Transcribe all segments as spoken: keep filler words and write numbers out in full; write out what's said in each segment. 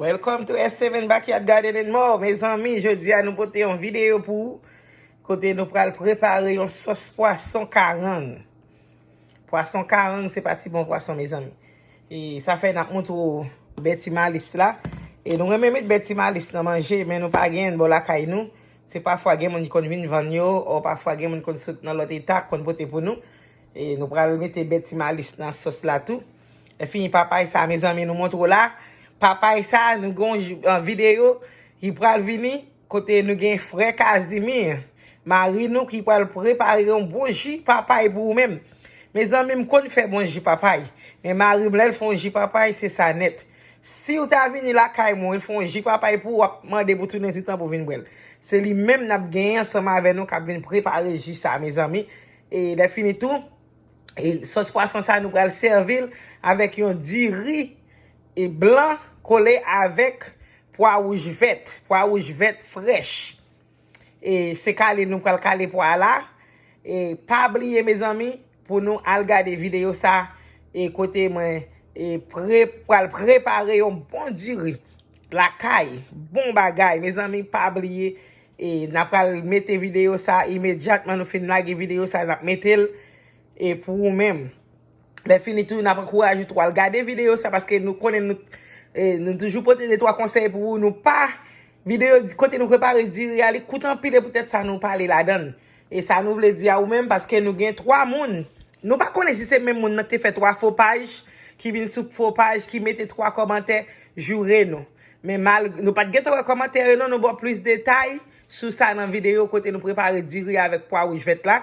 Welcome to S seven Backyard Garden and More. Mezanmi, jodi a nou pote yon videyo pou ou kote nou pral prepare yon sòs pwason karang. Pwason karang se pa ti bon pwason, mezanmi. E sa fè n ap montre w bèti malis la. E nou renmen met bèti malis nan manje, men nou pa genyen bò lakay nou. Se pafwa gen moun ki konn vin vann yo, o pafwa gen moun konn sot nan lòt eta, konn pote pou nou. E nou pral mete bèti malis nan sòs la tou. Lè fini papay sa, mezanmi, nou montre w la. Papay sa, nou gen yon videyo ki pral vini kote nou gen frè Kazimi, mari nou, ki pral prepare yon bon ji papay pou ou menm. Mezanmi, m konn fè bon ji papay, men mari m, lè l fè yon ji papay, se sa nèt. Si w ta vini lakay mwen, l fè yon ji papay pou ou, w ap mande pou tounen toutan pou vin bwè l. Se li menm n ap genyen ansanm avè nou k ap vin prepare ji sa, mezanmi. E lè fini tou, e sòs pwason sa, nou pral sèvi l avèk yon diri e blan kole avèk pwa wouj vèt, pwa wouj vèt frèch. E se kale nou pral kale pwa la. E pa bliye, mezanmi, pou nou al gade videyo sa, e kote mwen e pre, pral prepare yon bon diri lakay, bon bagay. Mezanmi, pa bliye, e n ap pral mete videyo sa imedyatman nou fin lage videyo sa, n ap mete l e pou ou menm. Lè fini tou, n ap ankouraje w tou al gade videyo sa, paske nou konnen nou, e, nou toujou pote de twa konsèy pou ou. Nou pa, videyo di, kote nou prepare diri a, li kout anpil, e poutèt sa nou pale ladan l. E sa nou vle di a ou menm, paske nou gen twa moun. Nou pa konnen si se menm moun nan te fè twa fo paj, ki vin sou fo paj, ki mete twa kòmantè, joure nou. Men mal, nou pa t gentan wè kòmantè yo non, nou ba w plis detay sou sa nan videyo kote nou prepare diri avèk pwa wouj vèt la.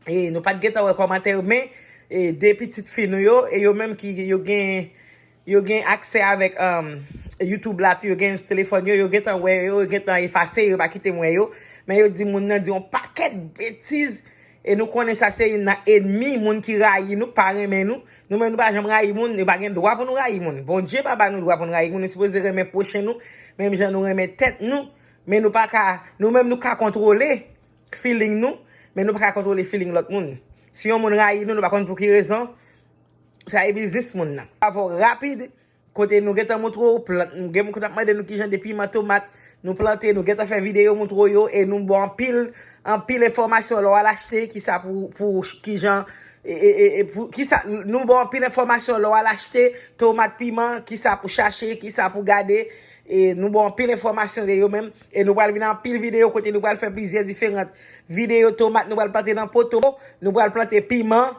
E nou pa t gentan wè kòmantè yo, men e de pitit fi nou yo, e yo menm ki yo gen, yo gen aksè avèk um, YouTube la tou, yo gen sou telefòn yo, yo gentan wè yo, yo gentan efase, yo pa kite m wè yo. Men yo di moun nan di yon pakèt betiz, e nou konnen sa se youn nan enmi, moun ki rayi nou, pa renmen nou. Nou menm nou pa janm rayi moun, nou pa gen dwa pou nou rayi moun. Bondye pa ba nou dwa pou nou rayi moun, nou sipoze renmen pwochen nou, menm jan nou renmen tèt nou. Men nou pa ka, nou menm nou ka kontwole feeling nou, men nou pa ka kontwole feeling lòt moun. Si yon moun rayi nou, nou pa konn pou ki rezon, sa e biznis moun nan. Avè w rapid, kote nou gentan montre w plant, nou gen moun k ap mande nou kijan de piman, tomat nou plante, nou gentan fè videyo montre w yo, e nou ba w anpil, anpil enfòmasyon lè w al achte, kisa pou, pou, kijan, e, e, e, e pou, kisa, nou ba w anpil enfòmasyon lè w al achte tomat, piman, kisa pou chache, kisa pou gade, e nou ba w anpil enfòmasyon de yo menm, e nou pral vin anpil videyo kote nou pral fè plizyè diferan videyo tomat nou pral plante nan poto, nou pral plante piman,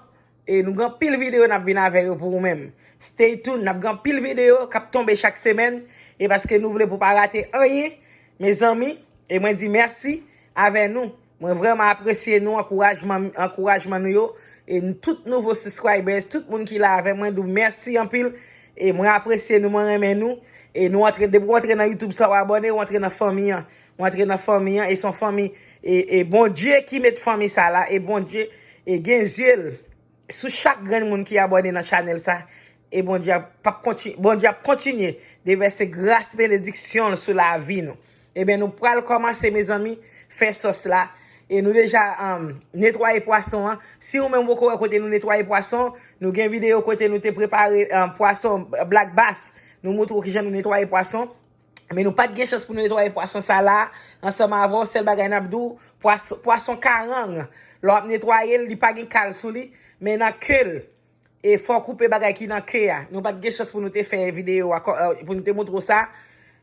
e nou gen anpil videyo n ap vin avè yo pou ou menm. Stay tuned, n ap gen anpil videyo k ap tonbe chak semèn, e paske nou vle pou pa rate anyen, mezanmi, e mwen di mèsi avè nou. Mwen vrèman apresye nou, ankourajman, ankourajman nou yo, e n-, tout nouvo subscribers, tout moun ki la avè mwen, di w mèsi anpil, e mwen apresye nou, mwen renmen nou, e nou antre, depi w antre nan YouTube sa, w abòne, w antre nan fanmi an, w antre nan fanmi an, e se yon fanmi, e, e Bondye ki met fanmi sa la, e Bondye, e gen zye l sou chak grenn moun ki abòne nan chanèl sa, e Bondye ap, p ap konti-, Bondye ap kontinye devèse gras benediksyon l sou lavi nou. Ebyen, nou pral kòmanse, mezanmi, fè sòs la. E nou deja, um, netwaye pwason an. Si ou menm ou poko wè kote nou netwaye pwason, nou gen videyo kote nou te prepare, um, pwason black bass. Nou montre w kijan nou netwaye pwason. Men nou pa t gen chans pou nou netwaye pwason sa la ansanm avè w. Sèl bagay n ap di w, pwas-, pwason karang, lè w ap netwaye l, li pa gen kal sou li, men nan ke l. E fò w koupe bagay ki nan ke a. Nou pa t gen chans pou nou te fè videyo a, pou nou te montre w sa.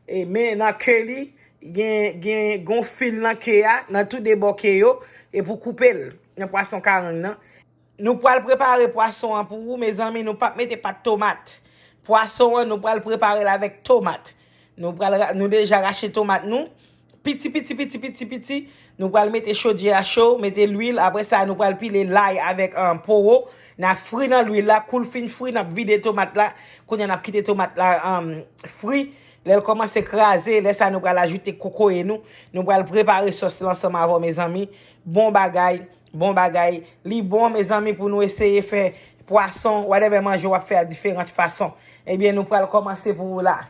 E, men nan ke li, gen, gen, gen yon fil nan ke a, nan tou de bò ke yo, e pou koupe l nan pwason karang nan. Nou pral prepare pwason an pou ou, mezanmi, nou p ap mete pat tomat. Pwason an, nou pral prepare l avèk tomat. Nou pral ra-, nou deja rache tomat nou. Piti, piti, piti, piti, piti. Nou pral mete chodyè a cho, mete lwil. Apre sa, nou pral pile lay avèk, um, powo. N a fri nan lwil la. Kou l fin fri, n ap vide tomat la. Kounye a, n ap kite tomat la, um, fri. Lè l kòmanse kraze, lè sa nou pral ajoute kokoye nou. Nou pral prepare sòs la ansanm avè w, mezanmi. Bon bagay, bon bagay. Li bon, mezanmi, pou nou eseye fè pwason, whatever manje w ap fè a diferan fason. Ebyen, nou pral kòmanse pou ou la.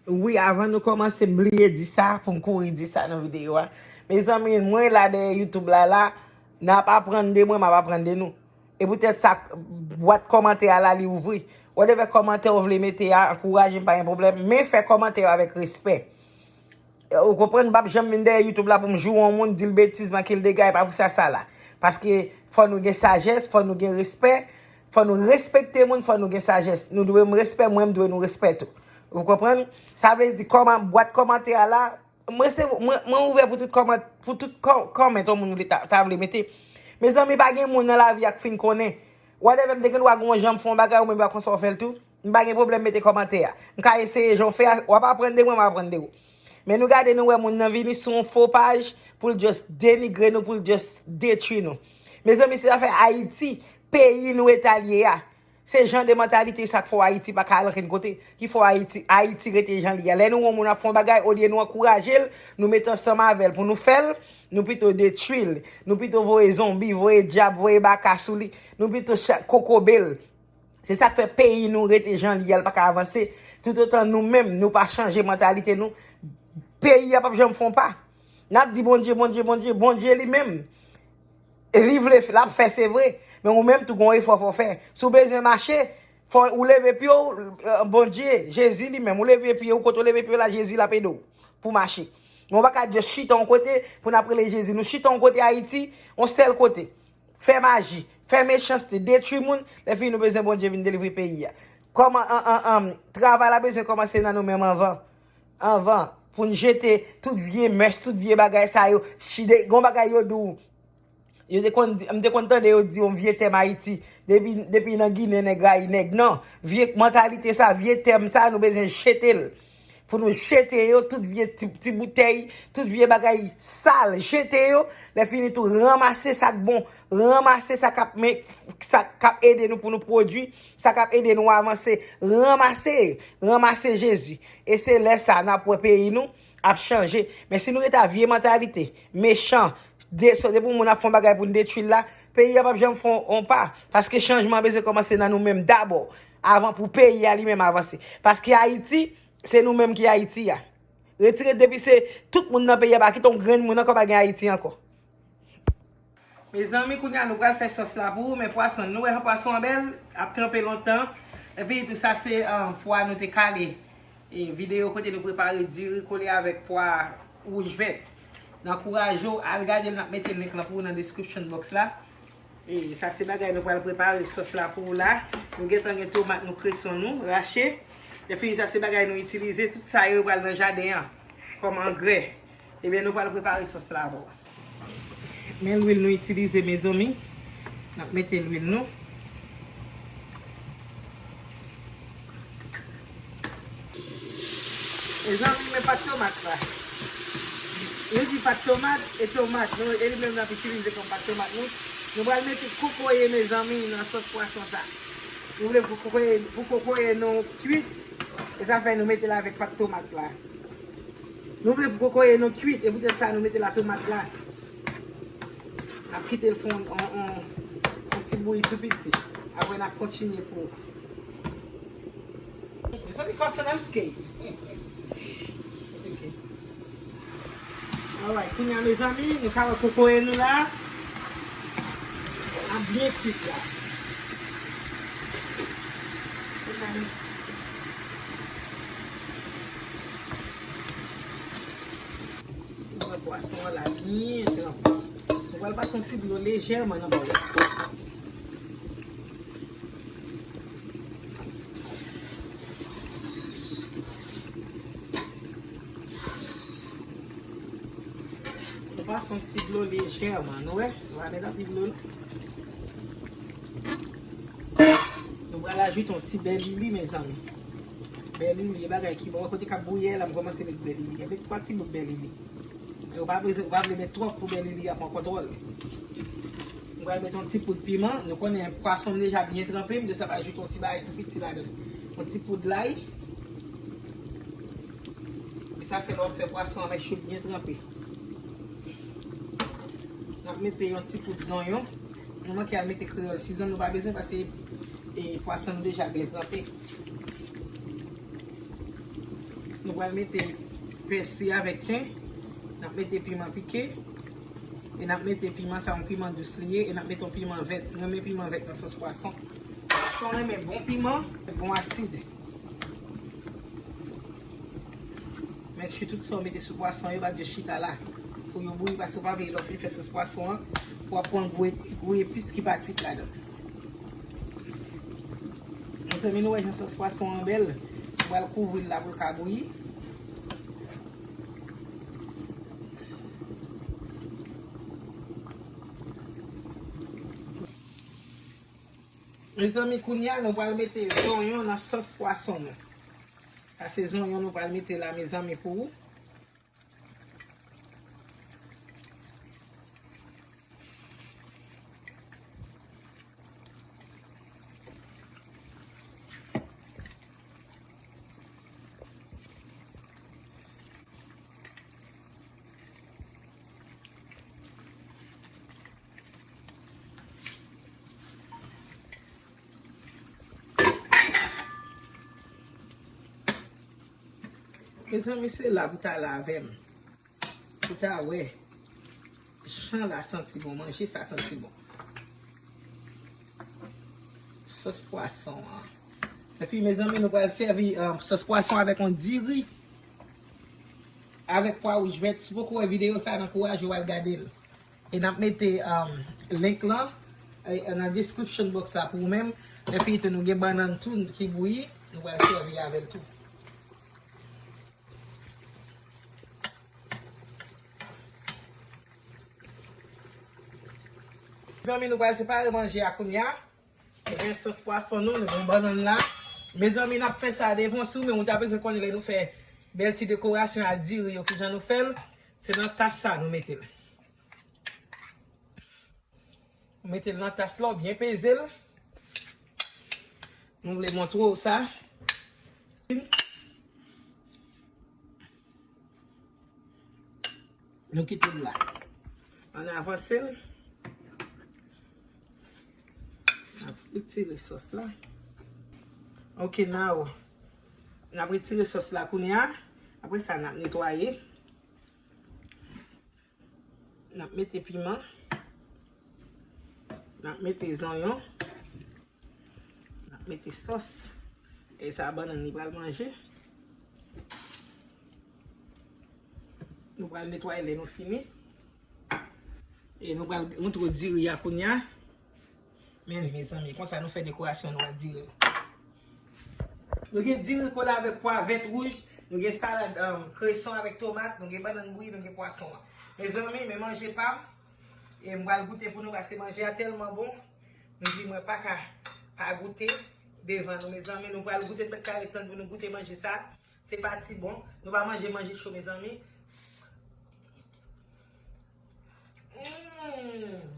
Wi, avan nou kòmanse, m bliye di sa, pou m kouri di sa nan videyo a. Mezanmi, mwen la dèyè YouTube la, la, n ap aprann de mwen, m ap aprann de nou. E poutèt sa, bwat kòmantè a la, li ouvri. Whatever kòmantè w vle mete a, ankouraje m, pa gen pwoblèm. Men fè kòmantè yo avèk respè. Ou konprann, m p ap janm vin dèyè YouTube la pou m joure yon moun, di l betiz, manke l dega, e pa pou sa sa la. Paske fò nou gen sajès, fò nou gen respè, fò nou respekte moun, fò nou gen sajès. Nou dwe m respè, mwen m dwe nou respè tou. Ou konprann? Sa vle di kòman, bwat kòmantè a la, mwen se, mwen, mwen ouvè pou tout kòman, pou tout kò-, kòmantè yon moun vle ta, ta vle mete. Mezanmi, pa gen moun nan lavi a k fin konnen. Whatever, m te gen dwa gon jan m fè yon bagay, ou menm pa konsa w fè l tou. M pa gen pwoblèm mete kòmantè a. M ka eseye jan w fè a, w ap aprann de mwen, m ap aprann de ou. Men nou gade, nou wè moun nan vini sou yon fo paj pou l just denigre nou, pou l just detwi nou. Mezanmi, se zafè Ayiti, peyi nou eta l ye a. Se jan de mantalite sa k fè w Ayiti pa ka al ankenn kote, ki fè w Ayiti, Ayiti rete jan li ye a. Lè nou wè yon moun ap fè yon bagay, olye nou ankouraje l, nou mete ansanm avè l pou nou fè l, nou pito detwi l, nou pito voye zonbi, voye dyab, voye baka sou li, nou pito cha-, kokobe l. Se sa k fè peyi nou rete jan li ye a, l pa ka avanse. Toutotan nou menm, nou pa chanje mantalite nou, peyi a p ap janm fè yon pa. N ap di Bondye, Bondye, Bondye, Bondye li menm, li vle, l ap fè, se vre. Men ou menm tou, gon efò fò w fè. Si w bezwen mache, fò ou leve pye w, eh, Bondye, Jezi li menm, ou leve pye w, kote w leve pye w la, Jezi l ap ede w pou w mache. Men w pa ka just chita yon kote pou n ap rele Jezi. Nou chita yon kote Ayiti, yon sèl kote. Fè maji, fè mechanste, detwi moun, lè fini nou bezwen Bondye vin delivre peyi a. Kòman, an, an, an, travay la bezwen kòmanse nan nou menm anvan. Anvan, pou n jete tout vye mès, tout vye bagay sa yo. Chide, gon bagay yo di w. Yo te konn, m te konn tande yo di yon vye tèm Ayiti. Depi, depi nan Ginen, nèg rayi nèg. Non, vye mantalite sa, vye tèm sa, nou bezwen jete l. Pou nou jete yo, tout vye ti, ti boutèy, tout vye bagay sal, jete yo. Lè fini tou, ranmase sa k bon, ranmase sa k ap men, sa k ap ede nou pou nou pwodui, sa k ap ede nou avanse. Ranmase, ranmase Jezi. E se lè sa n ap wè peyi nou ap chanje. Men si nou rete a vye mantalite, mechan, de, so, depi yon moun ap fè yon bagay pou n detwi l la, peyi a p ap janm fè yon, yon pa. Paske chanjman bezwen kòmanse nan nou menm dabò, avan pou peyi a li menm avanse. Paske Ayiti, se nou menm ki Ayiti a. Retire depi se tout moun nan peyi a, pa kite yon grenn moun ankò pa gen Ayiti ankò. Mezanmi, kounye a nou pral fè sòs la pou ou, men pwason, nou wè pwason an bèl, ap tranpe lontan. Epi tou sa se, ah, pwa nou te kale. E videyo kote nou prepare diri kole avèk pwa wouj vèt. N ankouraje w, al gade l, n ap mete link lan pou ou nan description box la. E sa se bagay nou pral prepare sòs la pou ou la. Nou gentan gen tomat nou kreson nou rache. Lè fini sa se bagay nou itilize, tout sa yo pral nan jaden an kòm angrè. Ebyen nou pral prepare sòs la pou ou. Men lwil nou itilize, mezanmi. N ap mete lwil nou. Mezanmi, men pat tomat la. Yo di pat tomat, e tomat nou, e li menm n ap itilize kòm pat tomat nou. Nou pral mete kokoye, mezanmi, nan sòs pwason sa. Nou vle pou kokoye, pou kokoye nou kwit, e sa fè nou mete l avèk pat tomat la. Nou vle pou kokoye nou kwit, e poutèt sa nou mete la tomat la. N ap kite l fè yon, yon, yon, yon ti bouyi tou piti. Apre n ap kontinye pou. Mezanmi, kòson an m skate. Alright, kounye a, mezanmi, nou ka wè kokoye nou la ap byen kwit la. Nou wè pwason an la byen tranpe. Nou pral pase yon ti dlo lejèman nan bòl la. Nou pase yon ti dlo lejèman, nou wè? Nou pa met anpil dlo, non. Nou pral ajoute yon ti bè lili, mezanmi. Bè lili, e bagay ki bon. Kote k ap bouyi la, m kòmanse met bè lili. Met twa ti bout bè lili. Ou pa bezwen, ou pa vle met twòp pou bè lili a pran kontwòl. M pral met yon ti poud piman. Nou konnen pwason m deja byen tranpe, m jis ap ajoute yon ti bagay tou piti ladan. Yon ti poud lay. E sa fè lè w ap fè pwason avèk chou byen tranpe. N ap mete yon ti poud zonyon. Nou manke al mete kreyòl sizon, nou pa bezwen paske, e, pwason nou deja byen tranpe. Nou pral mete pèsi avèk ten. N ap mete piman pike. E n ap mete piman, sa yon piman dous li ye, e n ap mete yon piman vèt. Mwen renmen piman vèt nan sòs pwason. Pwason renmen bon piman, bon asid. Make sure tout sa w mete sou pwason yo pa just chita la pou yo bouyi, paske w pa vle lè w fin fè sòs pwason an pou w ap pran gwo, gwo epis ki pa kwit ladan. Mezanmi, nou wè jan sòs pwason an bèl. Nou pral kouvri l la pou l ka bouyi. Mezanmi, kounye a nou pral mete zonyon nan sòs pwason nou. Sa se zonyon nou pral mete la, mezanmi, pou ou. Mezanmi, se la pou ta la avè m. Pou ta wè. Jan la santi bon, manje sa santi bon. Sòs pwason an. Epi, mezanmi, nou pral sèvi, um, sòs pwason avèk yon diri. Avèk pwa wouj vèt. Si w poko wè videyo sa, ankouraje w al gade l. E n ap mete, um, link lan, eh, nan description box la pou ou menm. Epi tou, nou gen bannann tou ki bouyi, nou pral sèvi avè l tou. Mezanmi, nou pral separe manje a kounye a. Nou gen sòs pwason nou, nou gen bannann la. Mezanmi, n ap fè sa devan si w menm ou ta bezwen konnen lè nou fè bèl ti dekorasyon a diri yo, kijan nou fè l. Se nan tas sa nou mete l. Ou mete l nan tas la, ou byen peze l. Nou vle montre w sa. Nou kite l la. Ann avanse l. N ap retire sòs la. Ok, now. N ap retire sòs la kounye a. Apre sa, n ap netwaye. N ap mete piman. N ap mete zonyon. N ap mete sòs. E sa bannann li pral manje. Nou pral netwaye lè nou fini. E nou pral montre w diri a kounye a. Men li, mezanmi, konsa nou fè dekorasyon nou a diri. Nou gen diri kole avèk pwa vèt wouj, nou gen salad, um, kreson avèk tomat, nou gen bannann bouyi, nou gen pwason an. Mezanmi, men manje pa m. E m pral goute pou nou, paske manje a tèlman bon. Nou di mwen pa ka pa goute devan nou, mezanmi. Nou pral goute, nou pa ka ret tann pou nou goute manje sa. Se pa ti bon. Nou pa manje manje cho, mezanmi. Mm.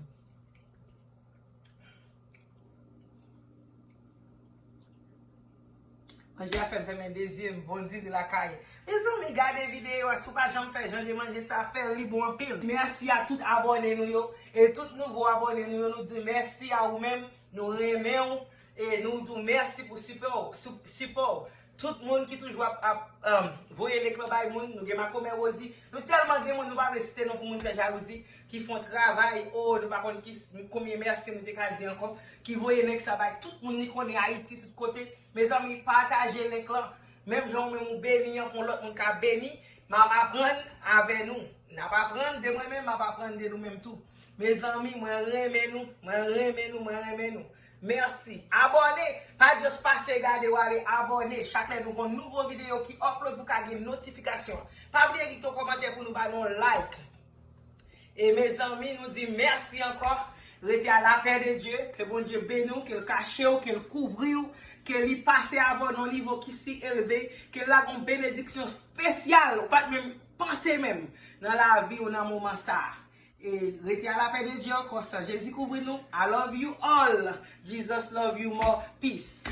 Manje a fè m fèmen de zye m, bon diri lakay. Mezanmi, gade videyo a, si w pa janm fè jan de manje sa, fè l, li bon anpil. Mèsi a tout abòne nou yo, e tout nouvo abòne nou yo, nou di mèsi a ou menm, nou renmen w, e nou di w mèsi pou sipò w, sou-, sipò w. Tout moun ki toujou ap, ap, um, voye link lan bay moun, nou gen Makomè Rosie, nou tèlman gen moun, nou pa vle site non pou moun fè jalouzi, ki fè yon travay, o, nou pa konn ki, konbyen mèsi nou te ka di ankò, ki voye link sa bay tout moun li konnen Ayiti, tout kote. Mezanmi, pataje link lan. Menm jan ou menm ou beni an, pou yon lòt moun ka beni, m ap aprann avè nou. N ap aprann de mwen menm, m ap aprann de nou menm tou. Mezanmi, mwen renmen nou, mwen renmen nou, mwen renmen nou. Mèsi. Abòne, pa just pase gade w ale abòne. Chak lè nou gon nouvo videyo ki upload, ou ka gen notifikasyon. Pa bliye kite yon kòmantè pou nou ba nou like. E mezanmi, nou di mèsi ankò. Rete a lapè de Dye. Ke Bondye beni w, ke l kache w, ke l kouvri w, ke li pase avè w nan nivo ki si elve, ke l lage yon benediksyon espesyal ou pa t menm panse menm nan lavi w nan moman sa a. E rete a lapè de Dye ankò, san Jezi kouvri nou. I love you all. Jesus love you more. Peace.